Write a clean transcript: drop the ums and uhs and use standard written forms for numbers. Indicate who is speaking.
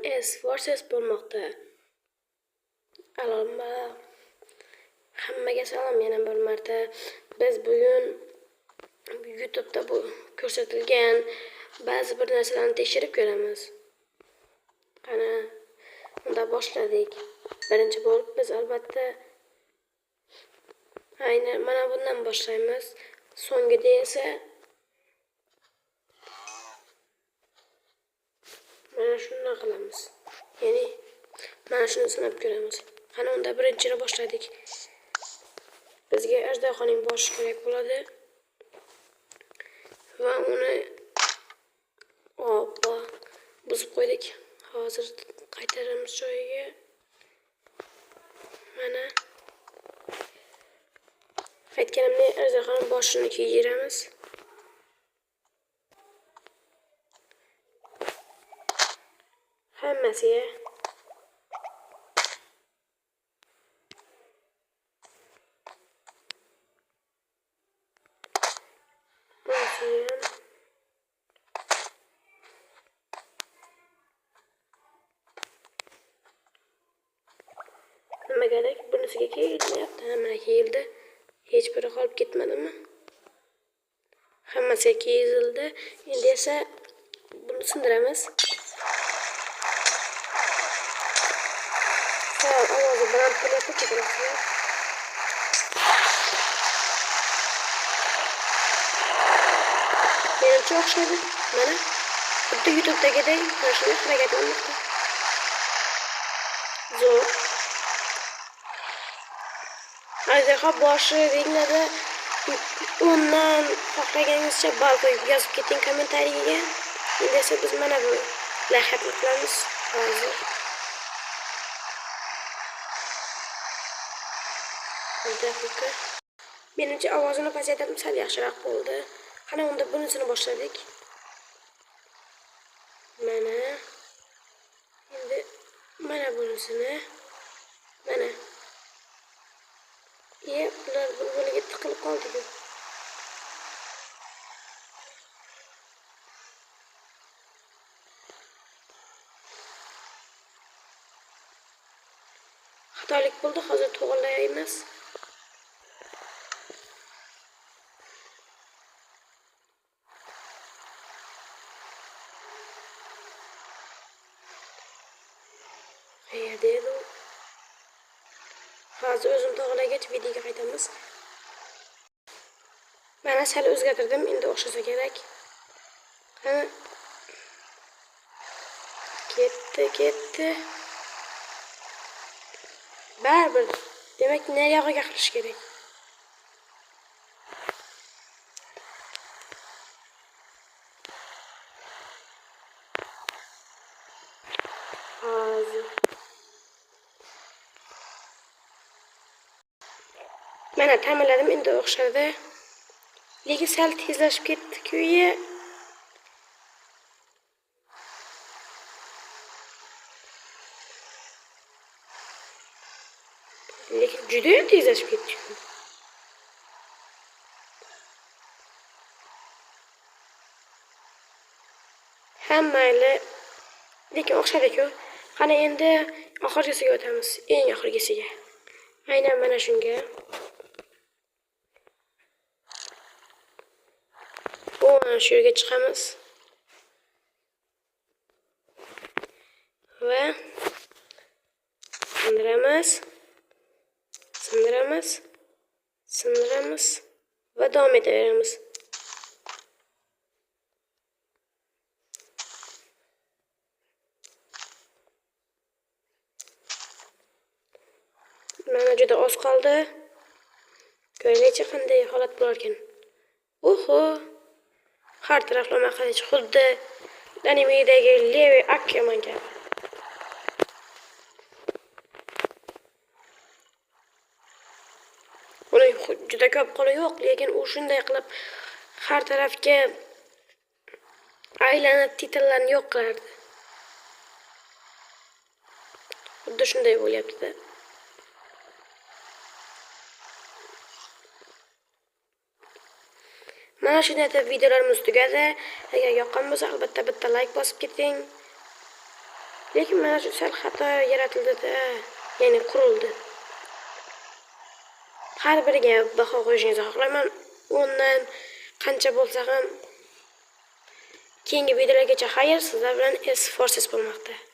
Speaker 1: S Forces bo'lmoqda. Alomba. Hammaga salom yana bir marta. Biz bugun YouTube'da bu ko'rsatilgan ba'zi bir narsalarni tekshirib ko'ramiz. Qani, unda boshladik. Birinchi bo'lib biz albatta aynan mana bundan boshlaymiz. So'ngida esa mana shundan qilamiz. Ya'ni mana shuni sinab ko'ramiz. Qani unda birinchini boshladik. Bizga ajdarhoning boshi kerak bo'ladi. Va uni oppa buzib qo'ydik. Hozir qaytaramiz joyiga. Mana aytganimdek ajdarhoning boshini kiydiramiz. Hammasiga. Bunisiyam. Nima kerak? Bunisiga kiyilmayapti. Mana kiyildi. Hech biri qolib ketmadimi? Hammasiga kiyildi. Endi esa buni sindiramiz. Sal ovozi baland bo'lyapti, kechirasizlar. Menimcha o'xshaydi. Mana xuddi YouTube'dagidek mana shunday harakatlanmoqda. Zo'r. Ajdarho boshi deyiladi. 10dan xohlaganingizcha ball qo'yib yozib keting kommentariyaga. Endi esa biz mana bu loyihani qilamiz hozir. Bir. Menimcha ovozini pasaytirdim, sal yaxshiroq bo'ldi. Qani unda bunisini boshladik. Mana endi mana bunisini. Mana. Bular bir-biriga tiqilib qoldi-ku. Xatolik bo'ldi, hozir to'g'rilaymiz. Qayerda edi u? Hozir o'zim to'g'rilagach videoga qaytamiz. Mana sal o'zgartirdim, endi o'xshasa kerak. Qani. Ketdi, ketdi. Baribir, demak, nariyog'iga qilish kerak. Hozir. Mana ta'mirladim, endi o'xshadi. Lekin sal tezlashib ketdi-ku. Lekin juda ham tezlashib ketdi. Ha, mayli. Lekin o'xshadi-ku. Qani endi oxirgisiga o'tamiz. Eng oxirgisiga. Aynan mana shunga. Mana shu yerga chiqamiz. Va sindiramiz. Sindiramiz. Sindiramiz va davom etaveramiz. Mana juda oz qoldi. Ko'raylikchi qanday holat bo'lar ekan. Oho! Har taraflama qilich, xuddi animedagi Levi Ackerman kabi. Uning juda ko'p qo'li yo'q, lekin u shunday qilib har tarafga aylanib titanlarni yo'q qilardi. Xuddi shunday bo'lyapti-da. Mana shunday etib videolarimiz tugadi. Agar yoqqan bo'lsa, albatta bitta like bosib keting. Lekin mana shu sal xato yaratildi-da, ya'ni qurildi. Har biriga baho qo'yishingizni xohlayman. 10 dan qancha bo'lsa ham. Keyingi videolargacha xayr, sizlar bilan S Forces bo'lmoqda.